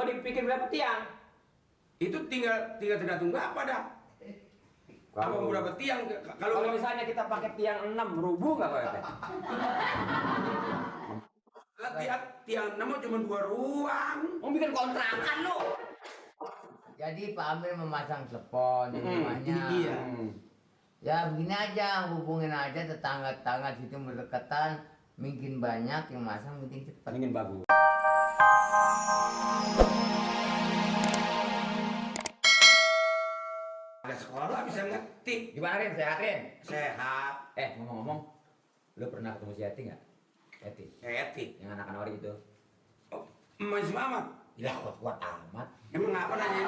Mau dipikir berapa tiang? Itu tinggal tergantung berapa dah. Apa mau berapa tiang? Kalau misalnya kita pakai tiang 6, rubuh nggak Pak RT? Tiang 6 cuma 2 ruang. Mau bikin kontrakan lo. Jadi Pak Amir memasang telepon di rumahnya. Iya. Ya begini aja, hubungin aja tetangga-tetangga situ berdekatan. Mungkin banyak yang masang, mungkin cepat. Mungkin bagus. Ada sekolah bisa ngetik. Gimana Rin? Sehat Rin? Sehat. Ngomong-ngomong, lo pernah ketemu si Eti nggak? Eti? Etik. Yang anak Kanori itu. Oh, Mas Mamat. Ya kuat-kuat amat. Emang apa nanya?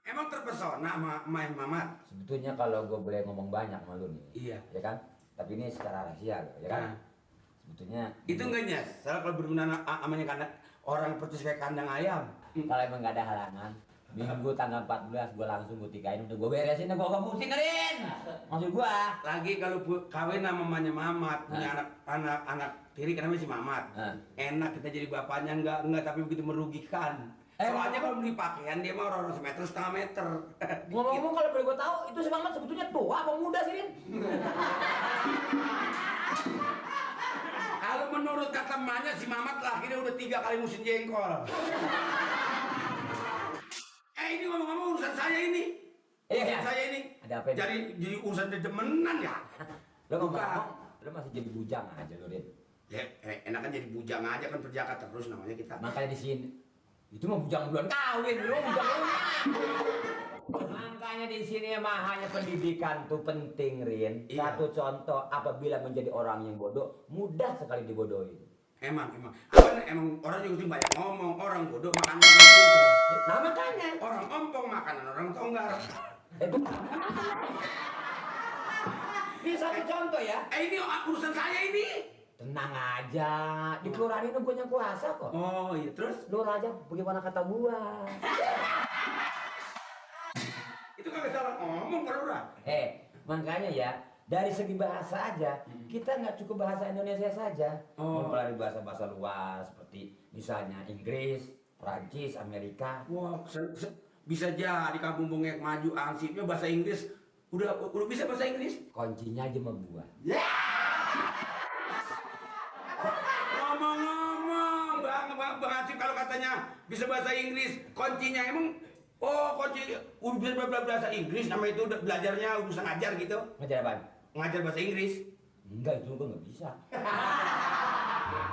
Emang terpesona sama Mas Mamat? Sebetulnya kalau gue boleh ngomong banyak sama lu nih. Iya. Ya kan? Tapi ini secara rahasia loh, ya kan? Nah. Sebetulnya Itu enggak nyesel kalau benar-benar amanya kandang orang persis kayak kandang ayam. kalau emang gak ada halangan, minggu tanggal 14 gue langsung gue tikain, udah gue beresin, gue gak pusing Rin. Maksud gue. Lagi kalau kawin sama mamanya Mamat, punya anak tiri kan namanya si Mamat. Enak kita jadi bapaknya enggak tapi begitu merugikan. Soalnya kalau beli pakaian dia mah orang semeter setengah meter. Ngomong-ngomong kalau boleh gue tahu, itu si Mamat sebetulnya tua apa muda sih Rin? Kalau menurut kata emaknya si Mamat lahirnya udah 3 kali musim jengkol. Ini ngomong-ngomong urusan saya ini. Iya. Saya ini. Ada apa ini? Jadi urusan dedemenan ya. Lo ngomong-ngomong, lo masih jadi bujang aja lo Rin. Ya, enakan jadi bujang aja kan perjaka terus namanya kita. Makanya di sini itu mah bujang belum kawin, lo bujang rumah. Makanya di sini mah hanya pendidikan tuh penting Rin. Iya. Satu contoh, apabila menjadi orang yang bodoh, mudah sekali dibodohin. Emang orang juga banyak ngomong, orang bodoh makan pintar. Nah makanya Orang ompong makanan orang tonggar. ini satu contoh ya. Ini urusan saya ini. Tenang aja, di kelurahan ini gue yang kuasa kok. Oh iya terus? Lu aja bagaimana kata gua. Itu kagak salah ngomong kalau orang. Makanya ya, dari segi bahasa aja, kita nggak cukup bahasa Indonesia saja. Mempelajari bahasa-bahasa luas seperti misalnya Inggris, Prancis, Amerika. Wah, bisa jadi kampung bongek maju ansipnya bahasa Inggris. Udah bisa bahasa Inggris? Kuncinya aja sama gua. Ngomong-ngomong, Bang Ansip kalau katanya bisa bahasa Inggris, kuncinya emang kunci udah bisa bahasa Inggris, nama itu udah belajarnya udah ngajar gitu. Ngajar apaan? Ngajar bahasa Inggris. Enggak, itu gua nggak bisa.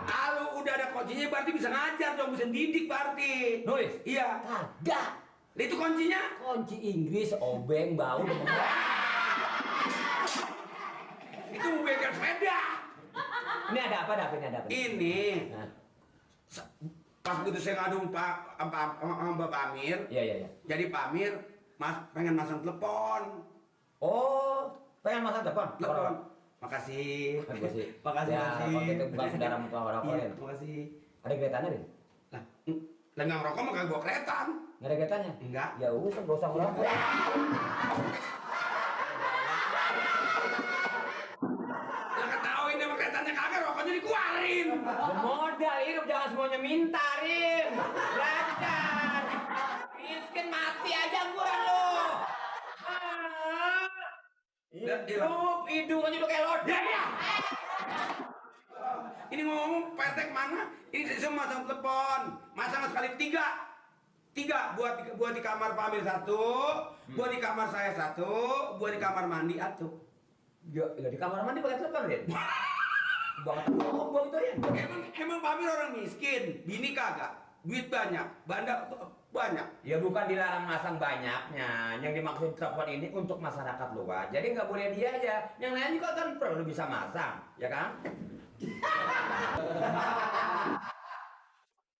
Kalau udah ada kuncinya berarti bisa ngajar dong, bisa didik berarti. Nulis? Iya. Kagak. Itu kuncinya? Kunci Inggris, obeng, bau, Itu bengkel sepeda. Ini ada apa? Ini. Nah. Pas begitu saya ngadu sama Bapak Amir. Iya. Jadi Pak Amir pengen masang telepon. Oh, pengen masang telepon? Makasih. Makasih. Ya, kalau kita bukan saudara muka orang lain. Makasih. Ada keretanya Rin? Lah nggak ngerokok mah kagak bawa keretan. Nggak ada keretanya? Enggak. Ya udah, nggak usah ngerokok. Lah ketahuin sama keretannya kagak, rokoknya dikeluarin. Modal hidup jangan semuanya minta Rin. Belajar. Miskin mati aja gua lo. Hidup, hidung aja udah kayak lodeh. Ini ngomong Pak RT kemana? Ini saya masang telepon. Masang sekali 3 buat di kamar Pak Amir 1, buat di kamar saya 1, buat di kamar mandi 1. Ya di kamar mandi pakai telepon Rin. Buang itu Rin. Emang Pak Amir orang miskin, bini kagak, duit banyak, banda banyak. Ya bukan dilarang masang banyaknya. Yang dimaksud telepon ini untuk masyarakat luas. Jadi nggak boleh dia aja. Yang lain juga kan perlu bisa masang, ya kan?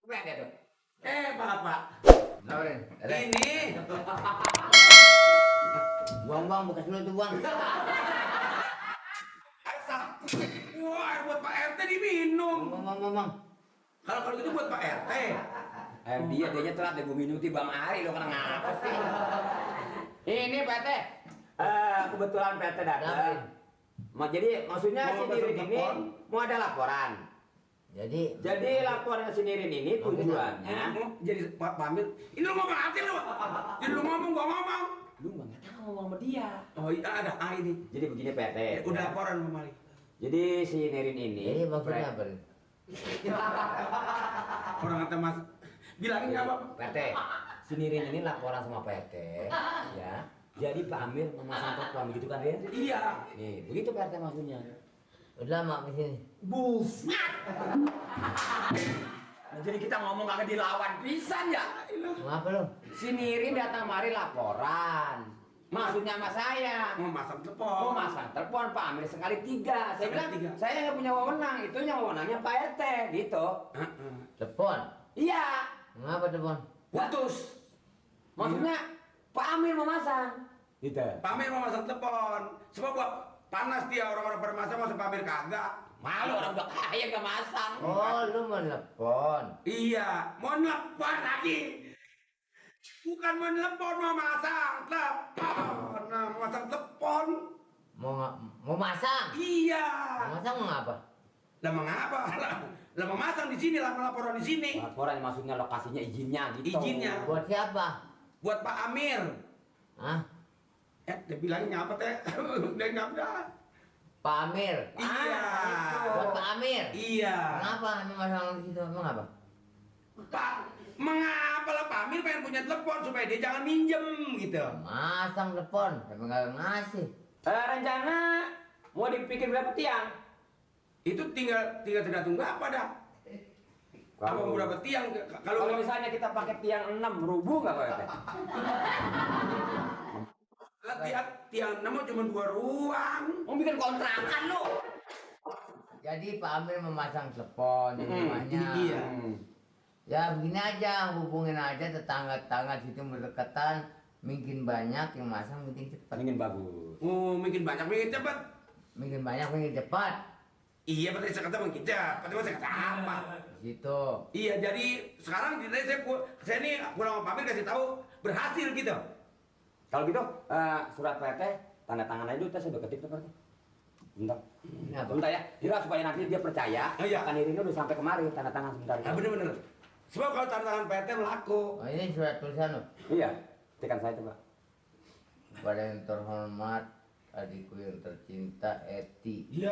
Lihat ya tuh. Pak. Ini. Buang bekas lu tuh buang. Wah, air buat Pak RT diminum. Ngomong. Kalau gitu buat Pak RT. Dia telat deh gue minum Bang Ari lo kena ngapa sih? Ini PT. Kebetulan PT datang. Jadi maksudnya si diri ini mau ada laporan. Jadi laporan si Nirin ini tujuannya. Jadi Pak Amir, ini lu ngomong apa lu? Jadi lu ngomong, gua ngomong. Lu nggak tahu sama dia. Oh iya ada ini. Jadi begini PT. Udah laporan Pak Mali. Jadi si Nirin ini. jadi maksudnya apa? Orang kata Mas, bilangin nggak apa? PT. Si Nirin ini laporan sama PT. Ya. Jadi Pak Amir memasang telepon begitu kan Rin? Iya. Nih, begitu PT maksudnya. Udah mak kesini. Bus. Nah, jadi kita ngomong kagak dilawan pisan ya. Ngapa lu? Si Nirin datang mari laporan. Maksudnya sama saya. Mau masang telepon. Mau masang telepon Pak Amir sekali 3. Saya bilang, Sekali 3. saya nggak punya wewenang. Itu yang wewenangnya Pak RT gitu. Telepon. Iya. Ngapa telepon? Putus. Maksudnya Pak Amir mau masang. Gitu. Pak Amir mau masang telepon. Sebab gua panas dia orang-orang pada masang masuk Pak Amir kagak. Malu orang udah kaya nggak masang. Oh, lu mau telepon. Iya, mau nelpon lagi. Bukan mau nelpon, mau masang telepon. Nah, mau masang telepon. Mau masang? Iya. Mau masang mau ngapa? Lah mengapa? Lah mau masang di sini, lah mau laporan di sini. Laporan maksudnya lokasinya izinnya gitu. Izinnya. Buat siapa? Buat Pak Amir. Hah? Dia bilangnya apa teh? Dia ngapa? Pak Amir. Iya. Buat Pak Amir. Iya. Kenapa emang masalah di situ? Emang apa? Pak, mengapa lah Pak Amir pengen punya telepon supaya dia jangan minjem gitu. Masang telepon, tapi nggak ngasih. Rencana mau dipikir berapa tiang? Itu tinggal tergantung apa dah. Apa mau dapat tiang? Kalau misalnya kita pakai tiang 6 rubuh nggak Pak RT? Lah tiang 6 cuma 2 ruang. Mau bikin kontrakan lu. Jadi Pak Amir memasang telepon di rumahnya. Iya. Ya begini aja, hubungin aja tetangga-tetangga situ berdekatan. Mungkin banyak yang masang, mungkin cepat. Ingin bagus. Oh, mungkin banyak, mungkin cepat. Mungkin banyak, mungkin cepat. Iya, betul saya kata mungkin cepat. Tapi saya kata apa? Gitu. Iya, jadi sekarang saya nih pulang sama Pak Amir kasih tahu berhasil gitu. Kalau gitu surat PT tanda tangan aja dulu, saya udah ketik tuh Pak RT. Bentar. Kenapa? Bentar ya. Kira supaya nanti dia percaya. Oh, iya. Kan Nirin udah sampai kemari tanda tangan sebentar. Nah, bener-bener. Sebab kalau tanda tangan PT melaku. Oh, ini surat tulisan lo. Iya. Ketikan saya coba. Kepada yang terhormat, adikku yang tercinta, Eti. Ya.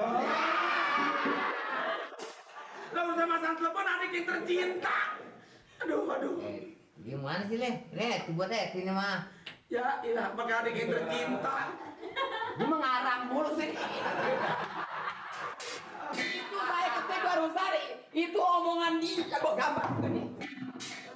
Lah usah masang telepon adik yang tercinta. Aduh. Gimana sih, Le? Eti buat Eti ini mah. Ya, ilah pakai adik yang tercinta. Dia mengarang mulu sih. Itu saya ketik baru tadi. Itu omongan dia. Gua gambar.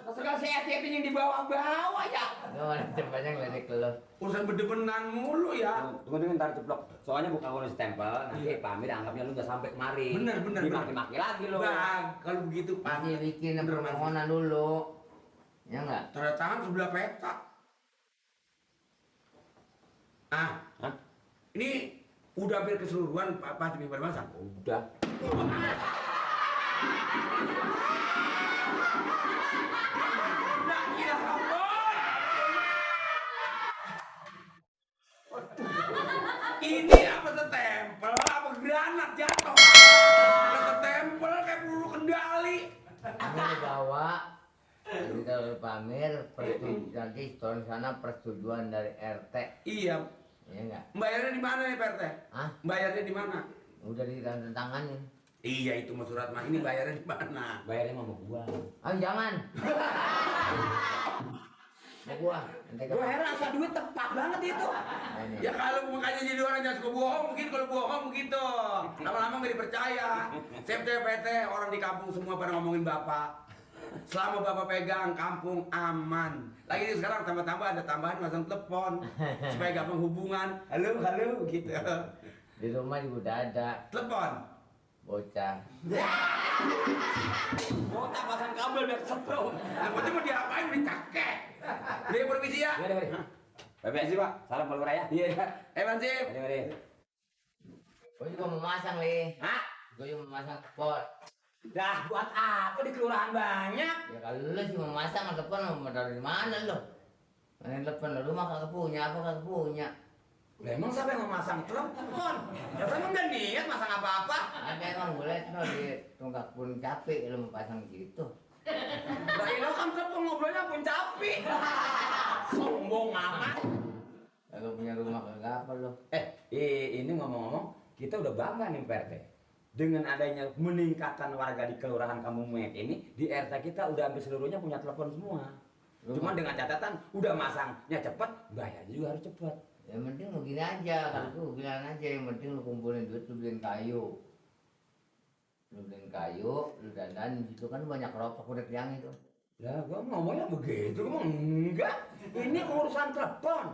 Sekarang saya hati-hati yang di bawah-bawah ya. Gimana cepatnya ngeledek lo? Urusan bedebenan mulu ya. Tunggu ntar ceplok. Soalnya bukan kalau stempel, nanti Pak Amir anggapnya lu nggak sampai kemari. Bener. Dimaki-maki lagi lo. Bang, kalau begitu Pak. Masih bikin Bener, permohonan dulu. Ya enggak? Tanda tangan sebelah peta. Hah? Ini udah hampir keseluruhan Pak Cimi pada masang. Udah. Nah, gila kamu. Ini apa setempel? Apa granat jatuh? Ada setempel kayak peluru kendali. Ini dibawa. Kita Pak Amir, nanti setelah sana persetujuan dari RT. Iya. Ya enggak? Bayarnya di mana nih Pak RT? Hah? Bayarnya di mana? Udah ditandatanganin. Iya itu mah surat mah. Ini bayarnya di mana? Bayarnya sama gua. Ah jangan. Mau gua. Nanti Gua heran asal duit tepat banget itu. Ini. Ya kalau makanya jadi orang jangan suka bohong, mungkin kalau bohong begitu. Lama-lama nggak dipercaya. PT orang di kampung semua pada ngomongin bapak. Selama bapak pegang kampung aman. Lagi sekarang tambah-tambah ada tambahan masang telepon supaya gampang hubungan. Halo gitu. Di rumah juga udah ada Telepon. bocah. Mau tak pasang kabel biar setrum. Nah, berarti mau diapain? Dicakek. Udah permisi ya. Iya deh. Permisi Pak. Salam Pak Raya. Iya. Mansip. Mari. Gua juga mau masang, Le. Hah? Gua juga mau masang telepon. Dah buat apa di kelurahan banyak? Ya kalau lu sih mau masang telepon mau taruh di mana lo? Mana telepon lo? Rumah kagak punya, apa kagak punya? Lah emang siapa yang mau masang telepon? Ya saya emang nggak niat masang apa-apa. Ada emang boleh lihat no di tunggak pun capek lu mau pasang gitu. Lah ini kan telepon ngobrolnya pun capek. Sombong amat. Kalau punya rumah kagak apa lo. Ini ngomong-ngomong, kita udah bangga nih Pak RT. Dengan adanya meningkatan warga di Kelurahan Kampung Muyek ini, di RT kita udah hampir seluruhnya punya telepon semua. Cuman dengan catatan, udah masangnya cepet, bayarnya juga harus cepet. Yang penting lu gini aja, kalau gue bilang aja yang penting lu kumpulin duit, lu beliin kayu. Lu beliin kayu, lu dandan, di situ kan banyak rokok udah yang itu. Lah gua ngomongnya begitu, gua enggak. Ini urusan telepon.